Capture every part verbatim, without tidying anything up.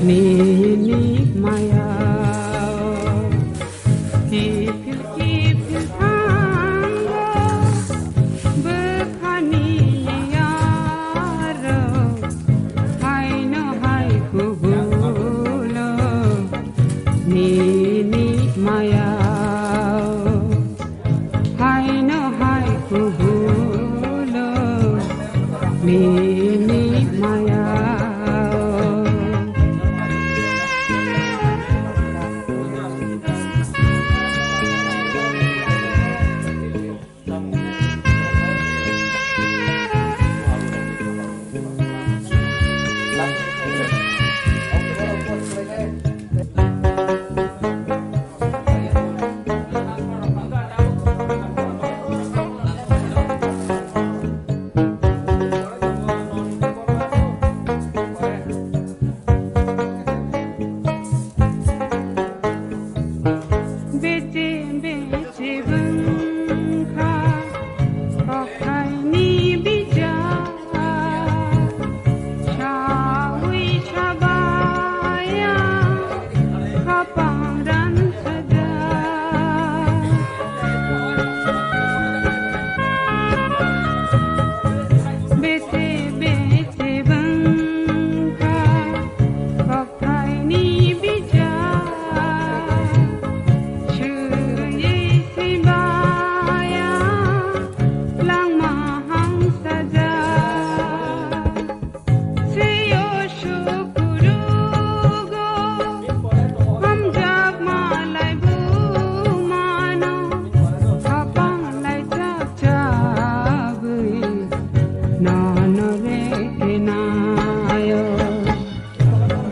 Nini maya kiphil kiphil thango, bwkhani yarok haino hai kubulo. Nini maya haino hai kubulo nini maya. Bete bete bwngkha kokthai ni bijak. Sawi sabaya khapang ran saja. Bete bete bwngkha kokthai ni bijak. Swiwi sibaya langma hangsaja. Seyo sukurugo hamjakma laibu mano, khapang lai chak chabwi nono re kenayo.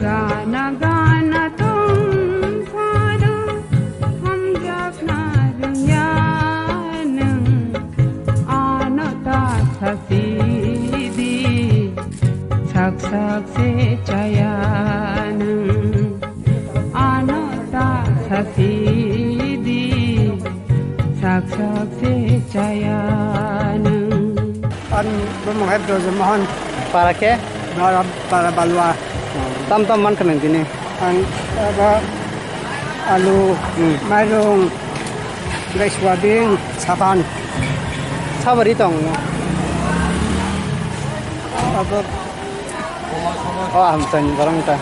Gana gana tong phano hamjakna rwngya nwng, ano ta sasidi. Sak sak se chaya nwng, ano ta sasidi. Sak sak se chaya nwng. An bumung hai Brojo Mohan. Para khe? Bara, bara Balwa. Tam tam man khe nang tini? Ang aba alu, hmm, mairung, gai soyabin, saban. Sabari tong no? Abo. Oh, aham chan, barang ta.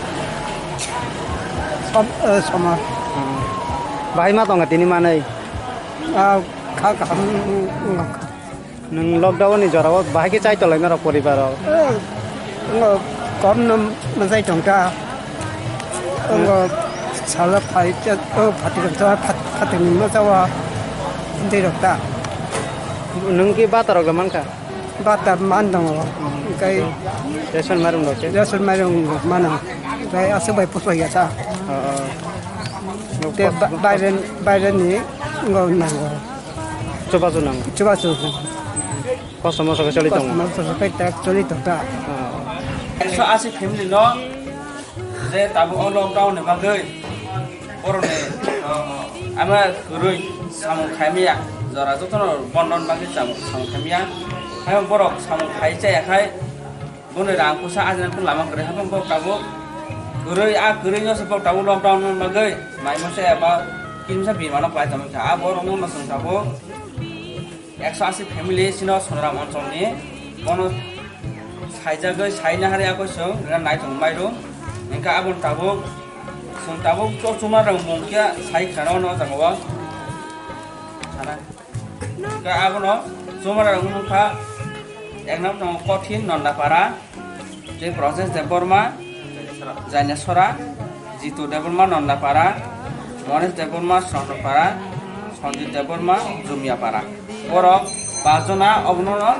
Som, eh, soma. Hmm. Bahai ma tong tini manai? Ah, kha, kha, hmm, hmm, hmm. Nwng lockdown ni jorao bahai khe chai tonglaima rok poribar rok? Eh, ngo kom no mwchai tong ta. Ngo sala phai cha, o phati rok cha, phat-, phati ni ma cha wa. Hindai rok ta. Nwng ki bata rok le man kha? Bata man dong o. Kai ration mairung rok khe? Ration mairung rok mano. Kai aswk bai puso ya cha. Oh, oh. Te ba-, baire, baire ni ngo nango. Chubachu nang. Chubachu. Kosto moso khe choli tongo. Kosto moso khe tak choli tongkha. Ah. Ekso asi family no je tabuk o lockdown ni bagwi borok ni ama kwrwi samung khaimaya jora jotono bondon bagwi samung, samung khaimaya. Hai borok samung khai chaya khai boni rang pusa ajina lama kwrwi haphang borok tabuk kwrwi a kwrwi no se borok tabuk lockdown ni bagwi mai masa eba kinsa bimano kwlai tongwi kha. A borok no no chwng tabuk. Ekso asi family sino Sonoram oncholni, bono saijagwi saina hari ako chwng rina naitung mairum. Hingkhe aboni tabuk, chwng tabuk to chuma rang mung khe sai khana o jaga o. Sana. Hingkhe abono chuma rang mung kha, ek number tongo Kothin Nondapara. Tei Prosesh Debbarma, Jaineswara, Jitu Debbarma, Nondapara, Monesh Debbarma, Srondopara, Sanjit Debbarma, Jumiapara. Borok pas jona obono no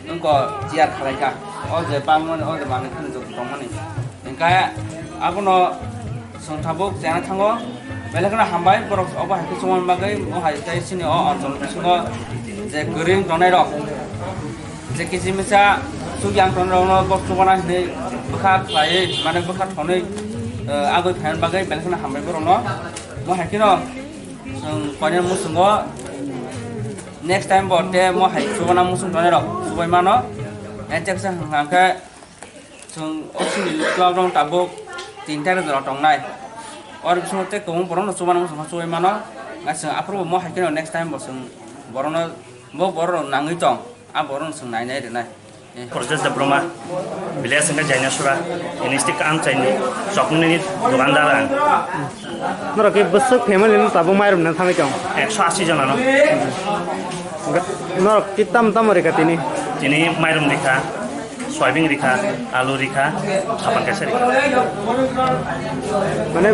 wngkha tiyar khlaikha. O je bangmani, o je manwi kheno joto tongmani. Hingkhe abono Chwng tabuk chengna thango, belai kheno hambai borok obo hai khe chumani bagwi, o hai tei chini o onchol bisingo je kwrwi wng tongnai rok, je kisi misa chukya wng tongnai rokno bo chubana hinwi bwkha khlaiwi, mane bwkha thonwi, eh, agwi phaina bagwi belai kheno hambai borokno. Bo hai kheno chwng koinani muchungo next time bo tei mo hai chubana muchung tongnai rok chubai mano. Hingkhe chwng o chini lockdown tabuk Tinta rok jora tongnai. Or bisingo tei kwbangma borokno chubanai muchungma chubai mano. Ngasing aphuru bo mo hai kheno next time bo chwng borokno, bo borok rok nangwi tong. A borokno chwng nainai rwnai. Eh. Project Debbarma, village hwnkhe Jainasura, ini stick amchaini, choknini dukandar ang. Norok khe bwswk family no tabuk mairum na thangwi tong? Ekso asi jona no. Norok khe tam tamo rikha tini? Tini mairum rikha, soyabin rikha, alu rikha, sapan kaisa rikha. Mane,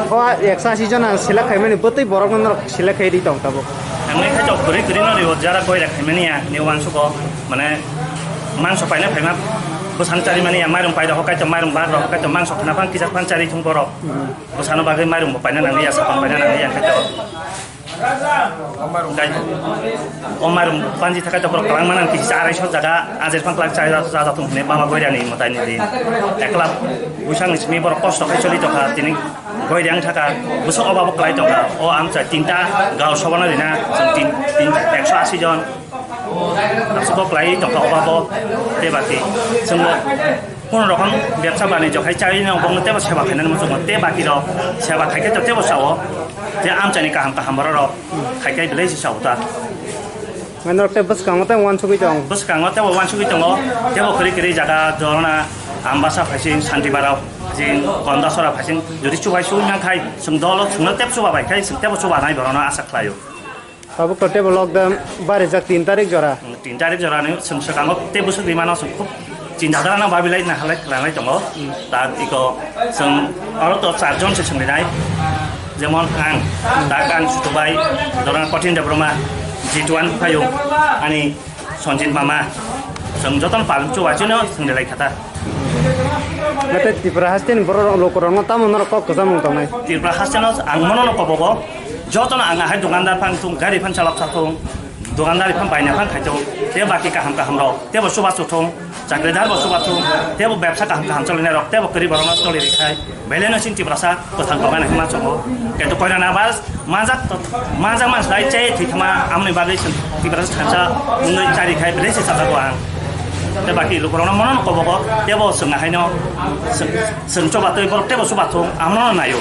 o ekso asi jona select khaimani bwtwi borokno norok select khai ri tong tabuk. Ang le khaito kwrwi kwrwi no rio jara koi rek khaimani ya, ni uansugo, mane, mangso paina phaima bwsang chari mani ya, mairum pai rok khaito, mairum bar rok khaito, mangso khna phang kisa phang chari thung borok. Bwsano bagwi mairum bo paina nangya, sapan paina nangya khaito. Tei o mairum banji thakai to borok kwlangma nang kisa arai so jaga ajer phang kwlak chai ja ja thung hwnwi bama goirani mwtai ni di. Ekla buisang ni simi borok kosto khai choli tongkha tini goiri ang thaka bwswk obabo kwlai tongkha o amchai tinta gao sobana rina chwng tin tin ekso asi jon aswk kwlai tongkha obabo tei bati chwngno. Kono rokom bebsa banijyo khai chai no bongno tebo seba khainani muchungo tei baki rok seba khai khe to tebo sao je amchaini kaham kaham borok rok khai khe belai se sao ta. Mane norok tei bwskango tei uansugwi tong. Bwskango tebo uansugwi tongo tebo kwrwi kwrwi jaga dorona Ambasa phaising Santibarao jing Gondasora phaising jodi chubai sui man khai chwng dolo chwngno tebo chuba bai khai chwng tebo chuba nai borokno asa khlaio. Tabuk to tebo lockdown barijak tin tarik jora. Tin tarik jora ni chwng swkango tei bwswk rimano chwng khub chinta dana babilai nahalai klanglai tongo. Ta iko chwng oro to char jon se chwng rinai. Jemon ang, ta ang Sutubai, Dorang Kotin Debbarma, Jituan Phaiyung, ani Sonjit Mama, chwng jotono palung chuwa chino chwng rilai khata. Nate Tripura haste ni borok rok lokorok no tamo norok kok kwcham wng tongnai. Tripura haste no ang mono no kobogo. Jotono ang ahai dukandar phang thung, gari phang chalok sa thung, dukandari phang baina phang khai thung, tei baki kaham kaham rok, tei bo chuba chuthung, chakridar bo chuba thung, tei bo bebsa kaham kaham choli nai rok, tei bo kwrwi borok no choli ri khai, belai no chini Tiprasa kwthang tongnai hwnma chongo. Kaitor koira na bas, majak to, majak man sai chai thwi thama amni bagwi chwng Tiprasa thansa wngwi chari khai belai se chajago ang. Tei baki lukurok no mono no kobogo, tei bo chwng ahai no chwng, chwng chuba twi borok tei bo chuba thung, amono no naio.